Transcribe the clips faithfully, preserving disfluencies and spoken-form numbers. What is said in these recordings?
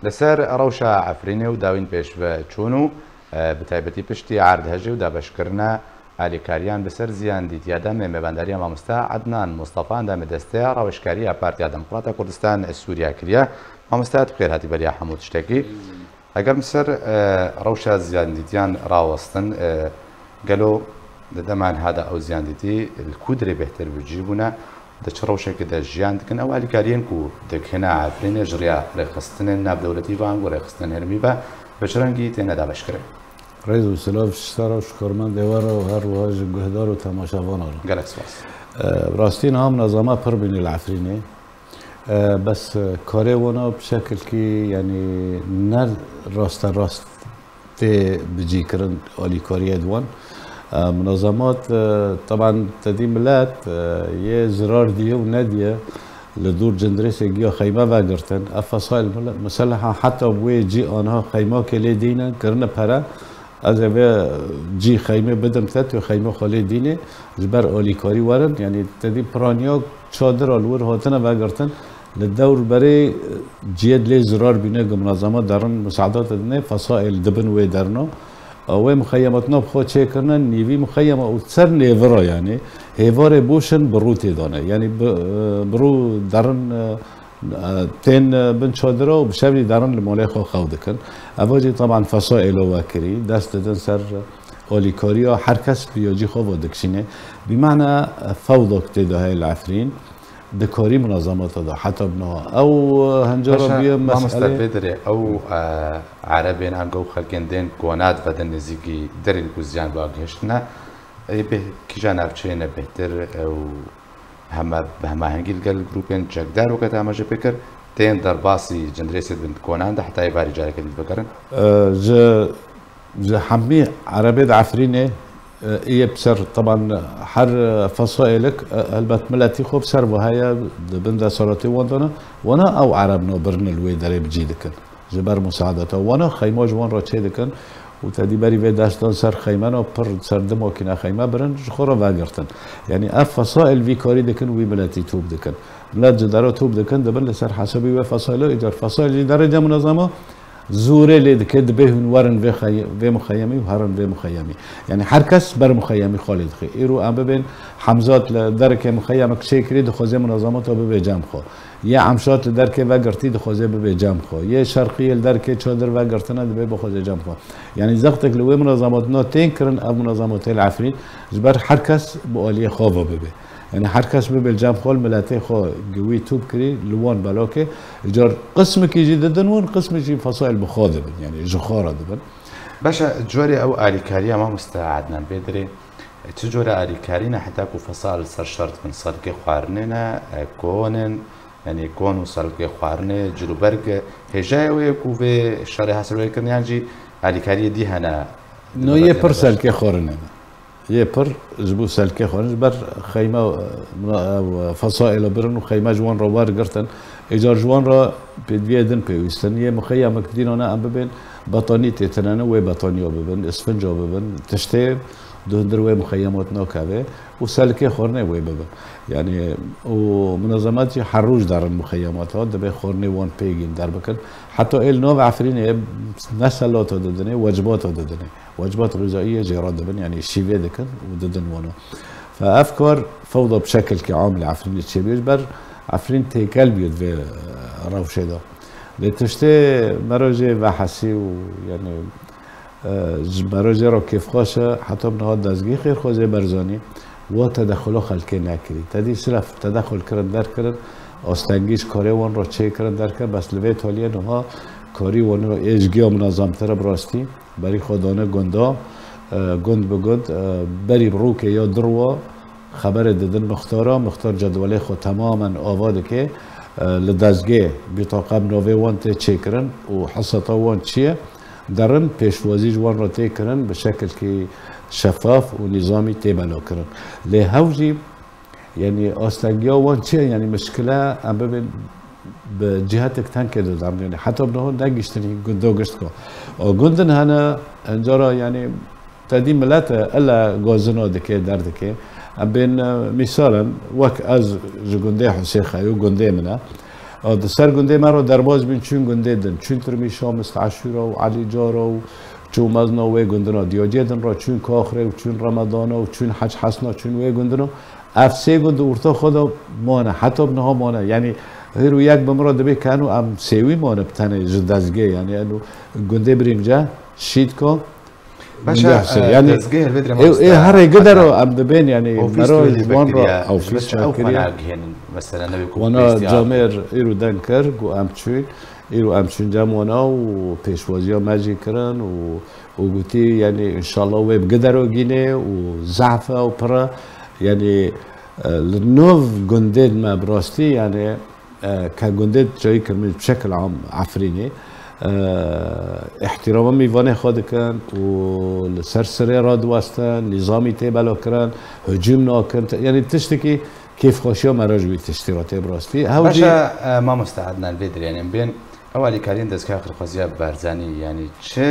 Li ser rewşa Efrînê û dawîn pêş ve çûn û, e, bi taybetî piştî erdhejê û dabeşkirina alîkariyan bi ser ziyandîtiya de me mêvandariya mamoste Ednan Mustafa endamê desteya rawêjkariya Partiya Demokrata Kurdistan Sûriya kiriye. Mamoste, tu bi xêr hatî beriya hemû tiştekî. Eger min ser, e, rewşa ziyandîtiyan rawestin, e, gelo di dema niha de ew ziyandîtî li ku dirê bêhtir bi cî bûne, di çi rewşekê de jiyan dikin? Ew alîkariyên ku digihîne Efrînê ji riya rêxistinên navdewletî ve ango rêxistinên herêmî ve bi çi rengî têne dabeşkirin? Rêz û silav ji te re û ji karmendê we re û her wiha ji guhdar û temaşevanan re. Gelek spas. E, bi rastî niha minazama pir bîne li Efrînê. E, bes, e, karê wana bi şekilkî, yanî ne rasterast tê bicîkirin alîkariyê di wan. E, munazemat, e, teban tedî milet, e, yê zirar diye û nediye li dûr cindirêsê giya xeyme vegirtin. Ev fesail mile-, miseleha heta bi wê cî anha xeymakê lê dînin, kirine pere. Ez ê vê cî xeymê bidim te, tu xeyma xwe lê dînê, ji ber alîkarî werin, yanî te dî piraniya çadira li wir hatine vegirtin, li dewr berê ciyê dilê zirar bîne, ku minazama derin musaadate dine, fesail dibin wê derno. Wê muxeyematna bi xwe çêkirine, nîvî muxeyema û ser nêvira, yanî hêvarê boşin bi rû tê dane. Yanî bi, bi rû derin, e, tên bin çadira û bi şevî derin li malê xwe xew dikin. Eva jî teban fesaîlo wekirî, dest didin ser alîkariya her kes bi ya cî xwe ve dikişîne. Bi mana fewdok tê de heye li Efrîn, di karî munazamata de heta bi niha. Ew, e, hencara Paşa bûye mamoste meselê. Vê derê ew, e, erebên ango xelkên dên kona divedin nêzîkî derên ku ziyan bi agihiştine, ê bê kîja navçeyê ne bêhtir ew hema, bi hemahengî li gel grûpên çekdar weke te amaje pê kir, tên derbasî cindirêsê bin konan de heta êvarî careke dî vegerin? E, ji, ji hemî erebê di Efrînê, e, ê bi ser, teban her fesaêlik, e, helbet miletî xwe bi ser ve heye, di bin desalatê wan de ne, wana ew ereb nabirine li wê derê bi cî dikin. Ji ber musaadeta wana xeyma ji wan re çê dikin û te dî berî vê dest dan ser xeymena pir ser du makîne xeyme birin, ji xwe re vegirtin. Yanî ev fesail vî karî dikin, wî miletî top dikin. Milet ji dera top dikin, dibin li ser hesabî wê fesailo, îcar fesail jî derece munazama zorê lê dike, dibê hûn werin vê xey-, vê muxeyemî û herin vê muxeyemî. Yanî her kes ber muxeyemî xwe lê dixe. Îro em bibên Hemzat li dereke muxeyemek çêkirî, dixwaze munazamata bibe cem xwe. Yê Emşat li derkê vegirtî dixwaze bibe cem xwe. Yê Şerqiyê li derkê çadir vegirtine dibe bixwaze cem xwe. Yanî zextek li wê munazematna tên kirin, ev munazematê li Efrîn ji ber her kes bi aliyê xwe ve bibe. Yanî her kes bibe li cem xwe, li miletê xwe giwî tûb kirî, li wan belokê. Îcar qismekî jî didin wan, qismekî jî fesail bi xwe dibin. Yanî ji xwe re dibin. Baş e, corê ew alîkariya mamoste Ednan Bêdirê, çi cora alîkarî ne heta ku fesail li ser şer dibin, selkê xwarinê ne, e, kon in, Yanî kon û selkê xwarinê, cilûberg, hêjayê wê ye ku vê şerê hesilwê kirin yan jî alîkariyê dî hene? No, yê pir selkê xwarinê ne. Yê pir ji bo selkê xwarin, ji ber xeyme, e, muna-, ew, e, fesaêla birin û xeyme ji wan re wergirtin. Êcar ji wan re pêdiviyê din pêwîstin. Yê muxeyemek dînane em bibên betanî tê tinene, wê betaniya bibin, isfinca bibin, tiştê di hundir wê muxeyemat nakeve û selkê xwarinê wê bibin. Yanî û munazemat jî her roj derin muxeyemata, divê xwarinê wan pêgîn derbikin. Heta ê li nav Efrînê ne selata didinê, wecibata didinê. Wecibat xizayiyê jê re dibin, yanî şîvê dikin û didin wana. Fe ev kar fewda bi şekilkî am li Efrînê çêbûye, ji ber Efrîn têkel bûye di vê, e, rewşê de. Lê tiştê merojê vehesî û, yanî, e, ji merojê re kêfxweş e, heta bi niha dezgehê Xêrxwazê Barzanî wa tedexula xelkê nekirî. Te dî sirf tedexul kirin derkirin, astengî ji karê wan re çêkirin derke, bes li vê taliyê niha karî wan ê ji giya minazemtir e bi rastî. Berî xwe dane gunda, e, gund bi gund, e, berî bi rûkê ya dirwa xeberê didin mixtara, mixtar cedwelê xwe temamen ava dike, e, li dezgê bîtaqe bi navê wan tê çêkirin û hiseta wan çi ye, derin pêşwazî ji wan re tê kirin, bi şekilkî şefaf û nîzamî tê belakirin. Lê hew jî Yanî astengiya wan çi ye? Yanî mişkile em bibên bi cihetek tenkê de derin. Yanî heta bi niha negihiştin hîn gundo gişt ku. O gundin hene, encara yanî te dî milet e, ele gazino dike, derdike. Em bên, e, mîsal in, wek ez ji gundê Husê Xeyo, gundê min e. A, di ser gundê me re derbas bîn, çûn gundê din. Çûn Tirmîşa, Mist Eşûra û Elîcara û çû mezna wê gundina diya. Cê din re çûn Kaxrê û çûn Remedana û çûn Hec Hesna, çûn wê gundina. Ev sê gund di orta xwe de mane. Heta bi niha mane. Yanî hîr û yek bi min re dibê ke eno em sêwî mane bi tenê ji dezgê. Yanî eno gundê Birîmce, Şîtka, Baş e, Gundê Husê. Yanî dezgehê li vê derê ê, ê mamoste herê gidero heta em dibên, yanî ofîs mero tu ji wan re kiriye, ofîs ji ew kiriye. Xwe nagihênin, mesela, newê ku wana pêwîstiya camêr îro deng kir, ku em çûn, îro em çûn cem wana û pêşwaziya me jî kirin û, û gotî, yanî, înşallah wê bi gidero gînê û zehf e û pir e. Yanî, e, li nov gundên me bi rastî, yanî, e, ke gundê cayî kirmî bi şekil am Efrînê, e, îhtîrama mîvanê xwe dikin û li ser sirê radiwestin, nîzamî tê belakirin, hicûm nakin, te-, yanî tiştekî kêfxweşiya me re ji wî tiştî re tê bi rastî. Hew jî Baş e, e, mamoste Adnan, vê derê, yanî, em bên ew alîkariyên Dezgeha Xelkxweziya Barzanî, yanî çi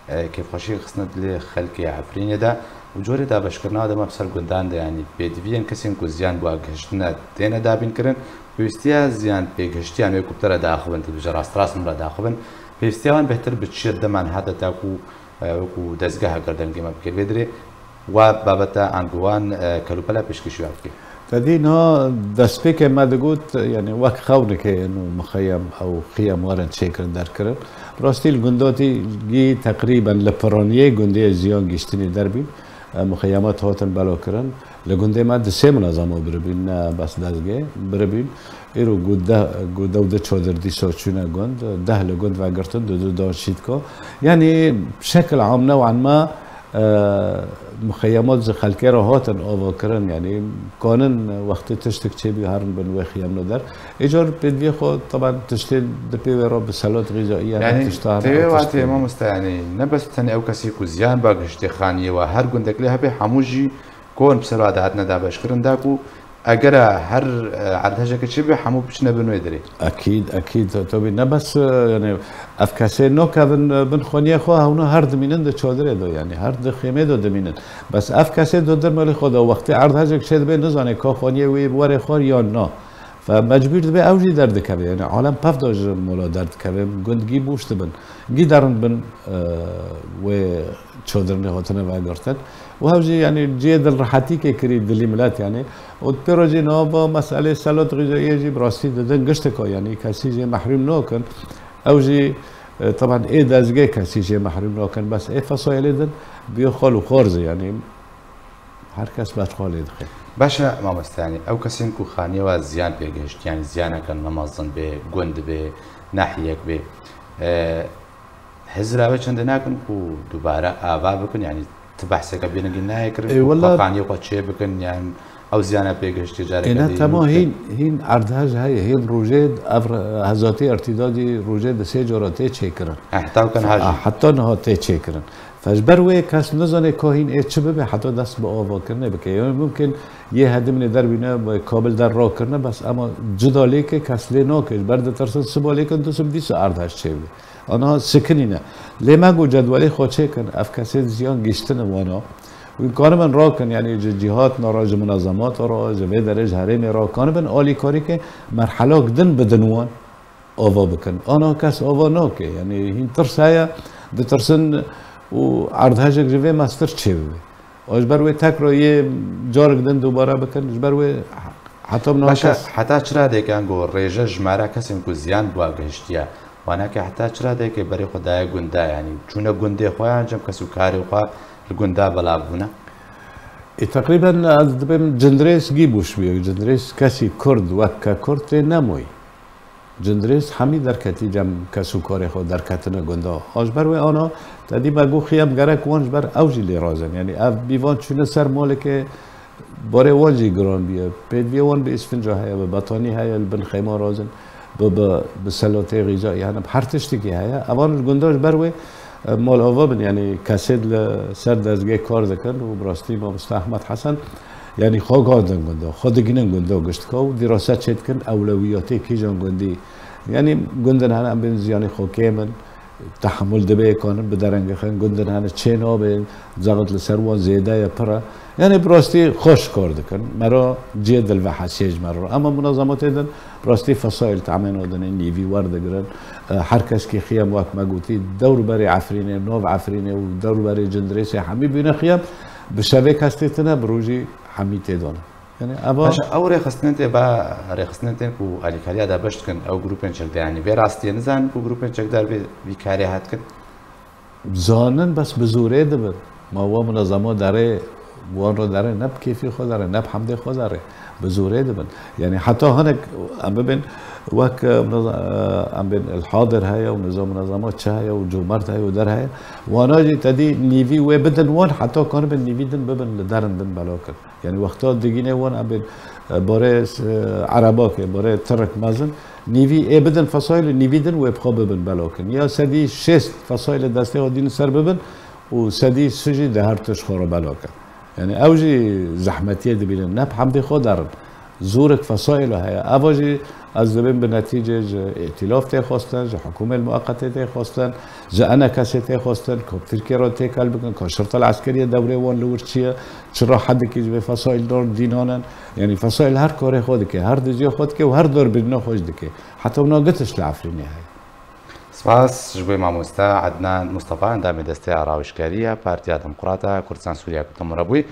e, kêfxweşiyê xistine dilê xelkê Efrînê de û corê dabeşkirina de me bi ser gundan de, yanî pêdiviyên kesên ku ziyan bi wa gihiştine têne dabînkirin, pêwîstiya ziyan pêgihiştiyan wê ku bi te re daxivin, tu dibêje rast rast min re daxivin, pêwîstiya wan bêhtir bi çi deman hate ta ku, e, wekû dezgeha girdengê me bike vê dirê. Wa babeta ango wan, e, kelûpela pêşkêşî wa bike. Te dî niha destpêkê me digot, yanî wek xewnekê û mixeyem ew xiyem werin çêkirin derkirin. Rastî li gundatî gî teqrîben li piraniyê gundê ziyan giştinî derbîn. E, mixeyemat hatin belokirin. Li gundê me di sê munezema biribîn, ne bes dezgê biribîn. Îro got deh, got dew di çadir dîsa çûne gund, deh li gund vegirtin, du du dan şîtka. Yanî şekil am new'an ma, e, muxeyemat ji xelkê re hatin avakirin, yanî kanin wextê tiştek çêbî herin bin wê xiyemno der. Îcar pêdiviyê xwe, teban tiştê di pê wê re bi selat xîza, yanî, yanî tişta tê wê tiştê watê, mamoste, yanî ne bes tenê ew kesê ku ziyan ba gihiştê xaniyê wa her gundek lê hebe, hemû jî kon bi ser wa dihatine dabeşkirin da ku Eger e her, e, erdhejeke çêbe, hemû biçine bin wê derê. Ekîd, ekîd, tabî ne bes, e, yanî ev kesê nakevin, e, bin xaniyê xwe, hewna her dimînin di çadirê de, yanî her di xêmê de dimînin. Bes ev kesê di dermalê xwe de, wextê erdhejek çêdibe, nizane ka xaniyê wî bi werê xwar yan na. Ve mecbûr dibe ew jî derdikeve. Yanî alem pevda ji mola derdikeve, gund gî boş dibin. Gî derin bin, e, wê çadirine hatine vegirtin. Û hev jî, yanî, cihê dilrihetîkê kirî dilî milet, yanî. Û pêro jî niha va meselê selat xîzayiyê jî bi rastî didin gişteka, yanî, kesî jê mehrûm nakin. Ew jî, e, teban ê dezgê kesî jê mehrûm nakin. Bes ê fesayelê din biyo xal û xwarz e, yanî, her kes ber xwe lê dixe. Baş e, mamoste, yanî, ew kesên ku xaniyê wa ziyan pê gihişt, yanî, ziyaneke ne mezin bê, gund bê, nehiyek bê, e, Hizra wê çendê nakin ku dubare ava bikin, yanî ti behseke bîningî nayê kirin Ê, ku wela xaniyê xwe çê bikin, yan ew ziyana pê gihiştî careke Êne dî tema nû bikin. Hîn, hîn erdhej heye, hîn rojê ev re-, hezatî irtîdadî rojê di sê cara tê çêkirin. Heh, heta ken ha jî. Ah, heta niha tê çêkirin. Fe ji ber wê kes nizane ka hîn ê çi bibe heta dest bi avakirinê bike. Yanî mumkin yê hedimînê derbîne, bi kabil der rakirine, bes ema cida lêke kes lê nake. Ji ber ditirsin siba lêkin, du sib dîsa erdhej çêbibe. Ana sikinîne. Lê me got cedwelê xwe çêkin, ev kesê ziyan giştine wana. Wî karibin rakin, yanî ji cîhat nara, ji munezemata ra, ji vê derê ji herêmê ra, karibin alîkarîkê merhelak din bidin wan, ava bikin. Ana kes ava nake, yanî hîn tirs heye, ditirsin û erdhejek ji vê mestir çêbibe. Û ji ber wê tekrar yê carek din dubare bikin, ji ber wê heta niha Baş e, kes heta çi radeyeke ango rêje jimara kesên ku ziyan bi wa gihiştiye, waneke heta çi radeyeke berê xwe daye gunda, yanî çûne gundê xwe yan cem kes û karê xwe li gunda belav bûne? Ê, teqrîben ez dibêm cindirês gî bûş bûye. Cindirês kesî Kurd wek ke Kurd tê nemoyî. Cindirês hemî derketî cem kes û karê xwe derketine gunda. A ji ber wê ana te dî me got xiyem gerek wan ji ber ew jî lê razin. Yanî ev bîvan çûne ser maleke barê wan jî giran bûye. Pêdiviyê wan bi îsfinca heye, bi betanî heye, li bin xêma razin, bi, bi, bi selatê xîza, yanî bi her tiştekî heye. Evan li gunda ji ber wê, e, mal ava bin, yanî kesê li ser dezgê kar dikin û bi rastî mamoste Ehmed Hesen, Yanî xwe gadin gunda, xwe digihînin gunda giştka û dîrase çêdikin ewlewiyatê kîjan gundî. Yanî gundin hene em bên ziyanê xwe kêm in, Tehemûl dibe kanin bi derengixin, gundin hene çê nabên, zexit li ser wan zêde ye, pir e. Yanî bi rastî xweş kar dikin. Mera cihê dilvehesiyê ji me re. Ema munazematê din bi rastî fesaîl temê nadinê, nîvî werdigirin. E, her keskî xiyem wek me gotî, dewr berê Efrînê, nav Efrînê û dewr berê Cindirêsê hemî bîne xiyem, bi şevê kes tê tine, bi rojî hemî tê dane. Yani eva Paşa ew rêxistinên tê ba rêxistinên tên ku alîkariya de beş dikin, ew grûpên çekdar, yani vê rastiyê nizan ku grûpên çekdar vê vî karê hat kin? Zanin bes bi zorê dibin. Ma wa munezema derê, wan re derê, ne bi kêfî xwe derê, ne bi hemdê xwe derê. Bi zorê dibin. Yani heta hinek em bibin wek, e, muneze-, e, em bên El Hadir heye û niza munezema çi heye û Cumert heye û der heye. Wana jî te dî nîvî wê bidin wan, heta kanibin nîvî din bibin li derin bin belakin. Yani wexta digîne wan em bên, e, barê, e, Erebakê, barê Tirk mezin, nîvî ê bidin fesaîlê, nîvî din wê bi xwe bibin belakin. Ya sedî şêst fesaîlê destê xwe dînin ser bibin û sedî sî jî di her tişt xwe re belakin. Yani ew jî zehmetiyê dibînin, ne bi hemdê xwe derin. Zorek fesaîlo heye. Eva jî ez dibêm bi netîcê ji îtîlaf tê xwestin, ji hikûmê muqetê tê xwestin, ji enekesê tê xwestin, ku bi Tirkiye re têkel bikin, ku şirtel eskeriyê dewrê wan li wir çi ye, çi rahet dike ji vê fesaîl dor dînanin. Yanî fesaîl her karê xwe dike, her dijî xwe dike û her dorbînina xwe jî dike. Heta wina gitiş li Efrînê heye. Spas ji bo mamoste Ednan Mustafa, endamê destê rawişkariya Partiya Demokrata Kurdistan Sûriya ku te min re bûyî.